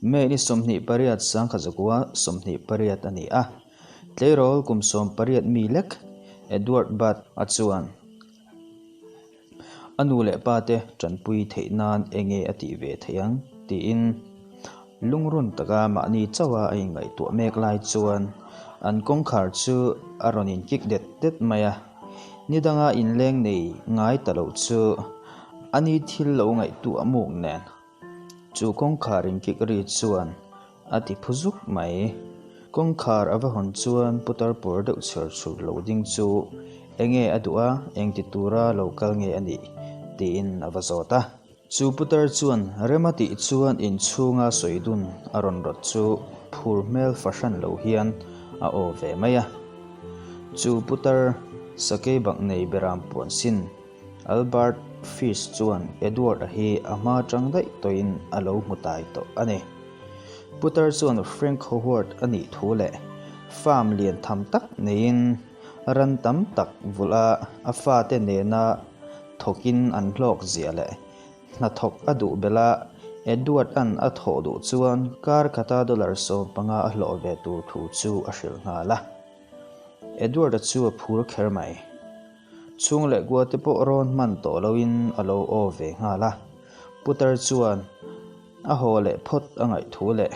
May ni 28 1928 a ni a. Tleirawl kum 18 mi lek Edward Budd a chuan a nu leh pa te tanpui theih nan enge a tih ve theih ang tiin lungrun taka mahni chauha a inngaihtuah mek lai chuan an kawngkhar chu a rawn inkik det det mai a. Ni danga inleng nei ngai ta lo chu a ni thil lo ngaihtuah muk nen. Chu kawngkhar inkik ri chuan a ti phu zuk mai. Kawngkhar a va hawn chuan putar pawr deuh chher chhur lo ding chu enge a duh a, engti tura lo kal nge a nih tiin a va zawt a. Chu putar chuan rem a tih chuan inchhunga sawi dun a rawn rawt chu phur hmel fahran lo hian a aw ve mai a. Chu putar sakei bak nei beram puan sin Albert Fish chuan Edward-a hi a hma tang daih tawhin a lo hmu tai tawh a ni. Putar chuan Frank Howard a nih thu leh farm lian tham tak neiin ran tam tak vulh a a fate nena thawkin an hlawk zia leh hnathawk a duh belh a, Edward-a'n a thawh duh chuan kar khata dollar 15 a hlawh ve tur thu chu a hrilh nghal a. Edward-a chu a phur kher mai. Chhung leh kua te pawh rawn hman tawh loin a lo aw ve nghal a. Putar chuan a haw leh phawt a ngaih thu leh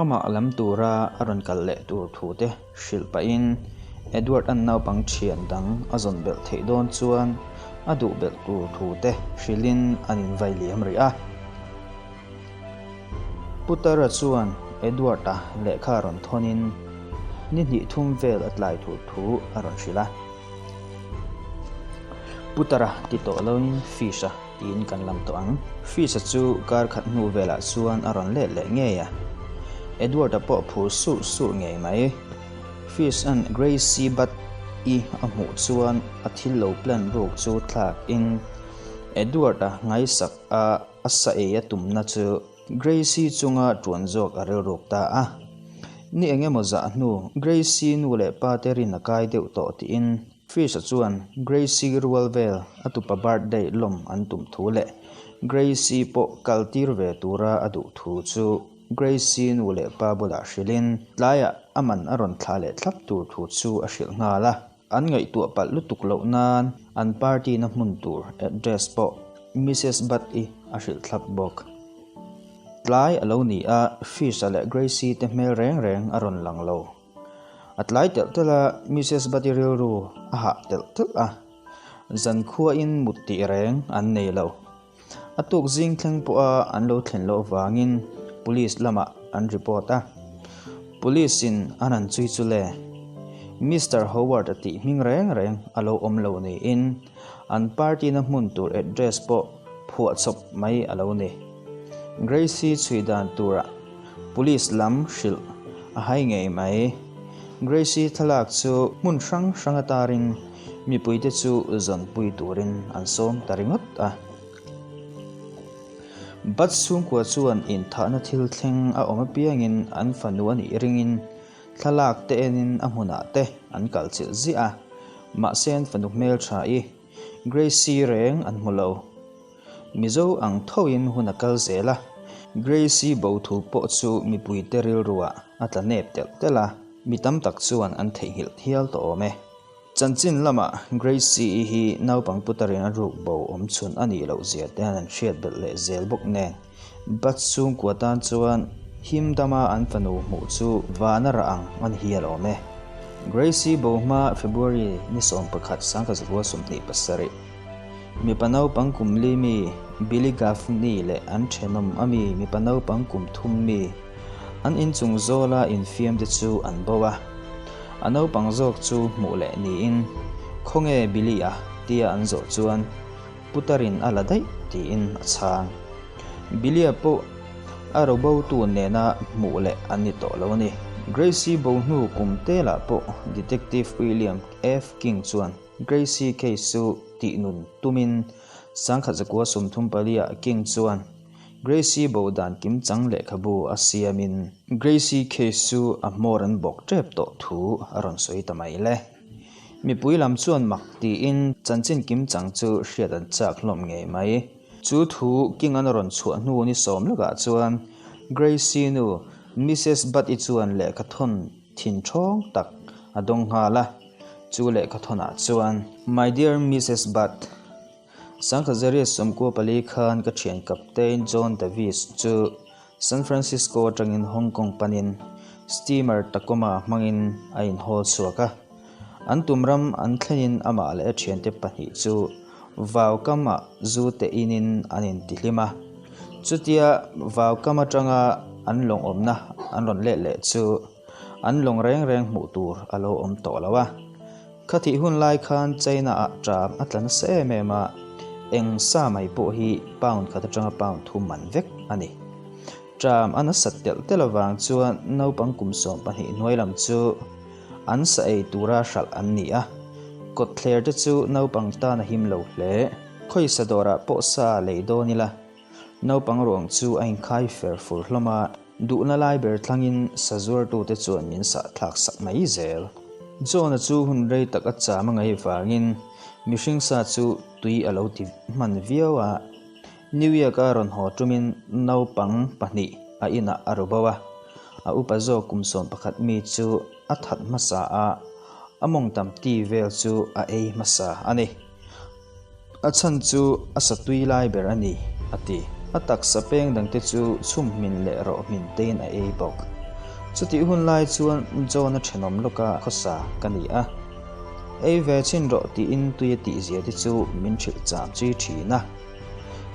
amah lam tura a rawn kal leh tur thu te hrilh pahin Edward-a'n naupang thian dang a zawn belh theih dawn chuan a duh belh tur thu te hrilhin an invai liam rih a. Putara chuan Edward-a lehkha rawn thawnin ni hnih thum vel a tlai tur thu a rawn hrilh a. Putara ti tawh loin Fish-a tiin kan lam tawh ang. Fish-a chu kar khat hnu velah chuan a rawn let leh ngei a. Edward-a pawh phur surh surh ngei mai. Fish-a'n Gracie Butt-i a hmuh chuan a thil lo plan ruk chu thlakin Edward-a ngaisak a a sa ei a tumna chu Gracie chunga tuan zawk a rilruk ta a. Ni eng emaw zah hnu, Gracie nu leh pa te rin a kai deuh tawh tiin Fish-a chuan Gracie rual vel a tupa birthday lawm an tum thu leh Gracie pawh kal tir ve tura a duh thu chu Gracie nu leh pa bulah hrilhin tlaiah a man a rawn thlah leh thlap tur thu chu a hrilh nghal a. An ngaihtuah palh lutuk loh nan an party na hmun tur address pawh Missus Butt-i a hrilh thlap bawk. Tlai a lo ni a, Fish-a leh Gracie te hmel reng reng a rawn lang lo. A tlai telh telh a, Missus Butt-i rilru a hah telh telh a. Zankhuain mut tih reng an nei lo. A tuk zing thleng pawha an lo thlen loh vangin police lamah an report a. Police in an han chui chu le, Mister Howard a tih hming reng reng a lo awm lo niin an party na hmun tur address pawh phuahchawp mai a lo ni. Gracie chhui dan turah police lam hrilh a hai ngei mai. Gracie thlalak chu hmun hrang hrang a tarin Mipuite chu zawnpui turin an sawm ta ringawt a. Bat chhungkua chuan inthahna thil thleng a awm apiangin an fanu a nih ringin thlalak te enin a hmunah te an kal chilh ziah a, mahse an fanu hmeltha i Gracie reng an hmu lo. Mizo ang thoin hun a kal zel a, Gracie bo thu pawh chu mipuite rilruah a tla nep telh telh a, mi tam tak chuan an theihnghilh thial tawh awm e. Chanchin lamah Gracie-i hi naupang putarin a ruk bo awm chhun a nih loh zia te an hriat belh leh zel bawk nen, Bat chhungkua tan chuan him dama an fanu hmuh chu van a rah ang a ni hial awm e. Gracie bo hma February ni 11 1927, mipa naupang kum li mi Billy Gaffney leh an thenawm a mi mipa naupang kum thum mi An inchung zawla infiam te chu an bo a, a naupang zawk chu hmuh leh niin, Khawnge Billy-a? tia an zawh chuan Putarin a la daih tiin a chhang. Billy-a pawh a robotu nena hmuh leh an ni tawh lo a ni. Gracie bo hnu kum telah pawh Detective William F. King chuan Gracie case chu tihnun tumin 1934 ah King chuan Gracie bo dan kimchang lehkhabu a siamin Gracie case chu a hmawr an bawk tep tawh thu a rawn sawi ta mai le. Mipui lam chuan mak tiin chanchin kimchang chu hriat an chak hlawm ngei mai. Chu thu King-an a rawn chhuah hnu ni sawm lakah chuan Gracie nu Missus Butt-i chuan lehkha thawn thin ṭhawng tak a dawng nghal a. Chu lehkha thawnah chuan, My dear Missus Butt, Sangkhazaria 94 khan ka ṭhian Captain John Davis chu San Francisco aṭangin Hong Kong panin steamer Tacoma hmangin a inhawl chhuak a. An tum ram an thlenin amah leh a ṭhiante pahnih chu vau kamah zu te inin an intihlim a. Chutia vau kam aṭanga an lawng awmna an rawn let leh chu an lawng reng reng hmuh tur a lo awm tawh lo a. Khathih hun lai khan China-ah ṭam a tla nasa em em a, eng sa mai pawh hi pound khat aṭanga pound thum man vek a ni. Ṭam a nasat telh telh avang chuan naupang kum 12 hnuai lam chu an sa ei tura hralh an ni a, kawtthler te chu naupang tan a him lo hle. Khawisa dawrah pawh sa lei dawn ila, naupang ruang chu a inkhai fer fur hlawm a, Duhna lai ber thlangin sa zuartute chuan min sah thlak sak mai zel. John-a chu hun rei tak a cham a ngaih vangin mihring sa chu tui a lo ti hman viau a. New York-a rawn haw tumin naupang pahnih a inah a ru bo a. A upa zawk kum 11 mi chu a that hmasa a, a mawngtam ti vel chu a ei hmasa a ni. A chhan chu a sa tui lai ber a ni, a ti. A taksa peng dangte chu chhum hmin leh rawh hmin tein a ei bawk. Chutih hun lai chuan John-a thenawm lawka khawsa ka ni a. Ei ve chhin rawh tiin tui a tihzia te chu min hrilh cham chi thin a.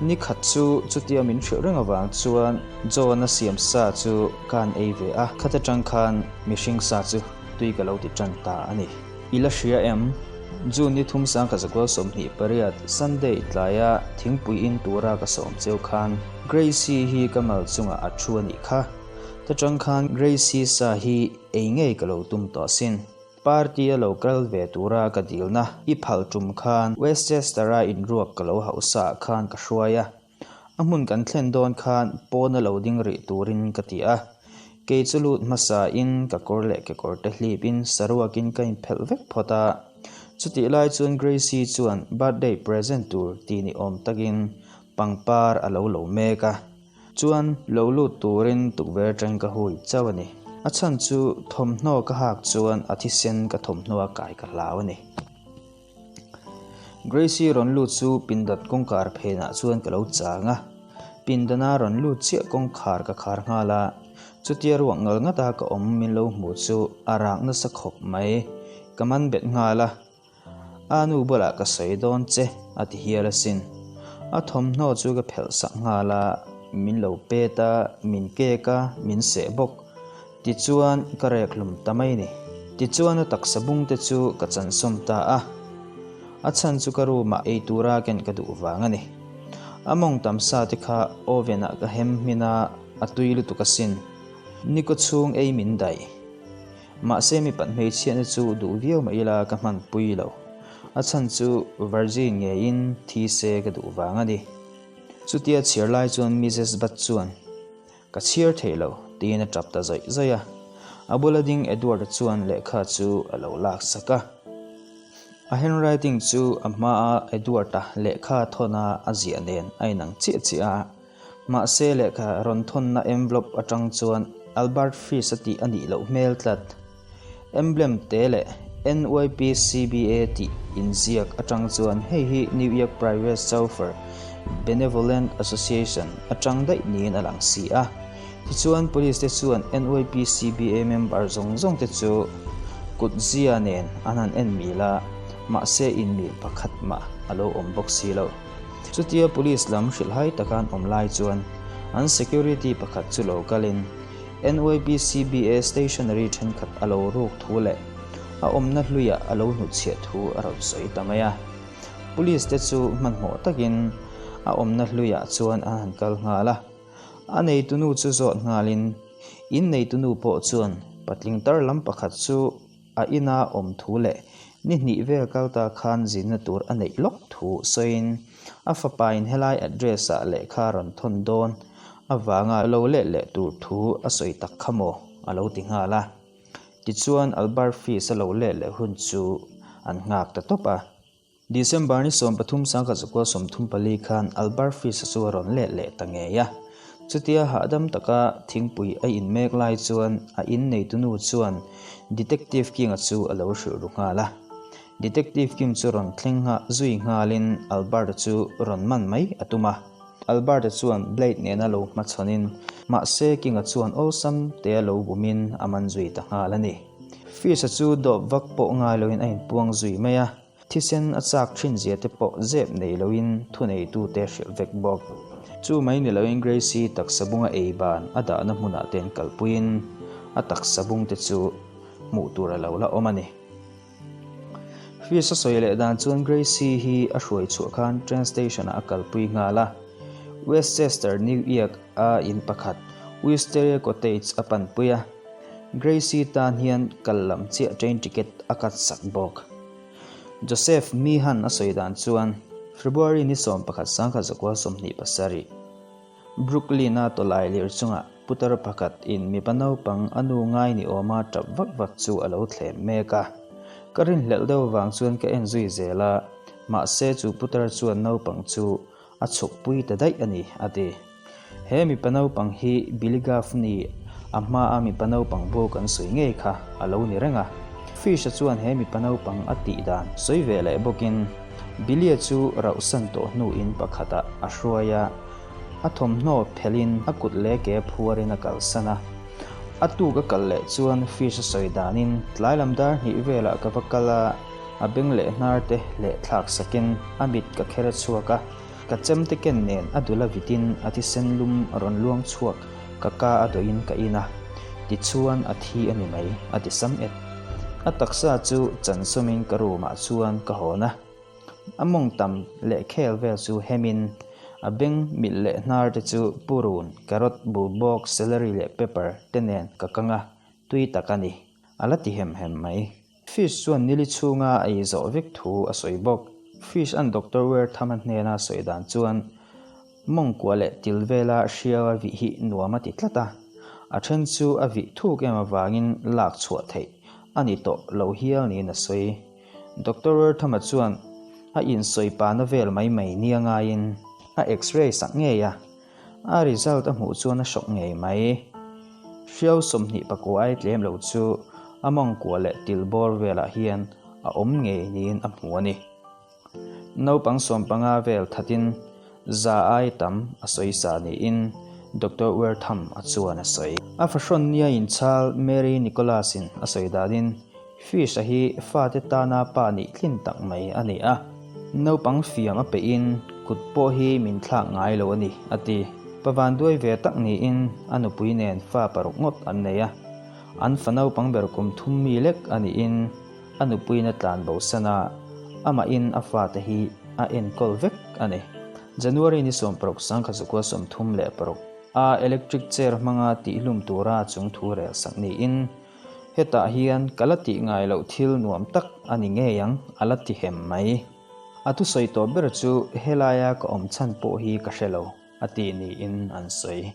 Ni khat chu chutia min hrilh reng avang chuan John-a siam sa chu ka han ei ve a, khat atang khan mihring sa chu tui ka lo ti tan ta a ni. I la hria em? June ni thum sangkhazakual 28 Sunday tlaia thingpui in tura ka sawm cheu khan Gracie hi ka mal chungah a thu a nih kha. Ta tang khan Gracie sa hi ei ngei ka lo tum tawh asin. Party a lo kal ve tura ka dilna i phal tum khan Westchester-a inruak ka lo hauhsa ah khan ka hruai a. A hmun kan thlen dawn khan pawn a lo ding rih turin ka ti a. Kei chu lut hmasa in ka kawr leh kekawr te hlip in saruak in ka inphelh vek phawt a. Chutih lai chuan Gracie chuan birthday present tur ti ni awm takin pangpar a lo lo mek a. Chuan lo lut turin tukver atangin ka hui chauh a ni. A chhan chu thawmhnaw ka hak chuan a thisen ka thawmhnaw a kai ka hlau a ni. Gracie rawn lut chu pindat kawngkhar phenah chuan ka lo chang a, pindana rawn lut chiah kawngkhar ka khar nghal a, chutia ruak ngal ngata ka awm min lo hmuh chu a rak nasa khawp mai, ka man bet nghal a, A nu bulah ka sawi dawn che a ti hial asin, a thawmhnaw chu ka phelh sak nghal a, min lo pet a, min kek a, min seh bawk. Tichuan, ka rek hlum ta mai ni. Tichuan a taksa bung te chu ka chansawm ta a. A chhan chu ka room ah ei tura ken ka duh vang a ni. A mawng tam sa te kha oven ah ka hem hmin a, a tui lutuk asin. Nikaw chhung ei min daih. Mahse mipat hmeichhiatna chu duh viau mah ila ka hmanpui lo. A chhan chu virgin ngeiin thi se ka duh vang a ni. Chutia chhiar lai chuan Mrs Butt chuan. Ka chhiar thei lo, tiin a tap ta zawih zawih a. A bula ding Edward-a chuan lehkha chu a lo lak sak a. A handwriting chu a hmaa Edward-a lehkha thawna a ziah nen a inang chiah chiah a. Mahse lehkha rawn thawnna envelope atang chuan Albert Fish-a tih a nih loh hmel tlat. Emblem te leh NYPCBA tih inziak atang chuan hei hi New York Private Chauffeur Benevolent Association atang daih niin a lang si a. Tichuan police te chuan NYPCBA member zawng zawng te chu kutzia nen an han en mil a, mahse inmil pakhat mah a lo awm bawk si lo. Chutia police lam hrilhhai taka an awm lai chuan an security pakhat chu lo kalin, NYPCBA stationery thenkhat a lo ruk thu leh a awmna hluiah a lo hnutchhiah thu a rawn sawi ta mai a. Police te chu hmanhmawh takin a awmna hluiah chuan an han kal nghal a. A neitunu chu zawt nghalin in neitunu pawh chuan patling tar lam pakhat chu A ina awm thu leh ni hnih vel kal ta khan zinna tur a neih lawk thu sawiin a fapain helai address-ah lehkha rawn thawn dawn avanga lo let leh tur thu a sawi tak kha maw a lo ti nghal a. Tichuan Albert Fish a lo let leh hun chu an nghak ta tawp a. December ni 13 sangkhat zakua 34 khan Albert Fish-a chu a rawn let leh ta ngei a. Chutia hahdam taka thingpui a in mek lai chuan a inneitu nu chuan Detective King-a chu a lo hrilh ru nghal a. Detective Kim chu rawn thleng nghah zui nghalin Albert-a chu rawn man mai a tum a. Albert-a chuan Blade nena lo hmachhawnin mahse King-a chuan awlsam tea lo bumin a man zui ta nghal a ni. Fish-a chu dawp vak pawh ngai loin a inpuang zui mai a, thisen a chak thin zia te pawh zep nei loin thuneitute hrilh vek bawk. Chu mai ni loin Gracie taksa bunga ei ban a dahna hmunah te an kalpuiin a taksa bung te chu hmuh tur a lo la awm a ni. Fish a sawi leh dan chuan Gracie hi a hruai chhuah khan train station ah a kalpui nghal a, Westchester, New York a in pakhat Wisteria Cottage a panpui a, Gracie tan hian kal lam chiah train ticket a cut sak bawk. Joseph Meehan a sawi dan chuan February ni 11, 1927, Brooklyn-a tawlai lir chungah putar pakhat in mipa naupang a nu ngai ni awma tap vak vak chu a lo thlem mek a. Ka rinhlelh deuh vang chuan ka en zui zel a, mahse chu putar chuan naupang chu a chhuk pui ta daih a ni, a ti. He mipa naupang hi Billy Gaffney a hmaa mipa naupang bo kan sawi ngei kha a lo ni reng a. Fish-a chuan he mipa naupang a tih dan sawi ve leh bawkin Billy-a chu rauhsan tawh hnuin pakhatah a hruai a. A thawmhnaw phelhin a kut leh ke phuarin a kalsan a. A tuk a kal leh chuan fish a sawi danin tlai lam dar hnih velah ka va kal a, a beng leh hnar te leh thlak sakin a mit ka kher a chhuak a, ka chemte ken nen a dul a vitin a thisen lum a rawn luang chhuak ka ka a dawhin ka in a, tichuan a thi a ni mai a ti sam et. A taksa chu chansawmin ka room ah chuan ka hawn a. A mawng tam leh khel vel chu hemin a beng milh leh hnar te chu purun, carrot, bulbawk, celery leh pepper te nen ka kang a, tui tak a ni. A la ti hem hem mai. Fish chuan nili chhunga a ei zawh vek thu a sawi bawk. Fish an Doctor Wertham-a hnena sawi dan chuan mawngkua leh til vela hriau a vih hi nuam a ti tlat a, a then chu a vih thuk em avangin lak chhuah theih a ni tawh lo hial niin a sawi. Doctor Werthama chuan a insawi pahna vel mai mai nia ngaiin a x-ray sak ngei a, a result a hmuh chuan a shock ngei mai. Hriau 24 ai tlem lo chu a mawngkua leh til bawr velah hian a awm ngei niin a hmu a ni. Naupang 15 vel thatin za ai tam a sawi sa niin Doctor Wertham a chuan a sawi. A fahrawn nia inchhal Mary Nicholas-in a sawi danin Fish-a hi fate tana pa nih tlin tak mai a ni a, naupang fiam a peihin kut pawh hi min thlak ngai lo a ni, a ti. Pa vanduai ve tak niin a nupui nen fa paruk ngawt an nei a, an fa naupang ber kum thum mi lek a niin a nupuiin a tlan bosan a, amahin a fate hi a enkawl vek a ni. January ni 16 1936 a electric chair hmanga tihhlum tura chung thu rel sak niin Hetah hian ka la tih ngai loh thil nuam tak a ni ngei ang, a la ti hem mai. A thusawi tawh ber chu helaia ka awm chhan pawh hi ka hre lo, a ti niin an sawi.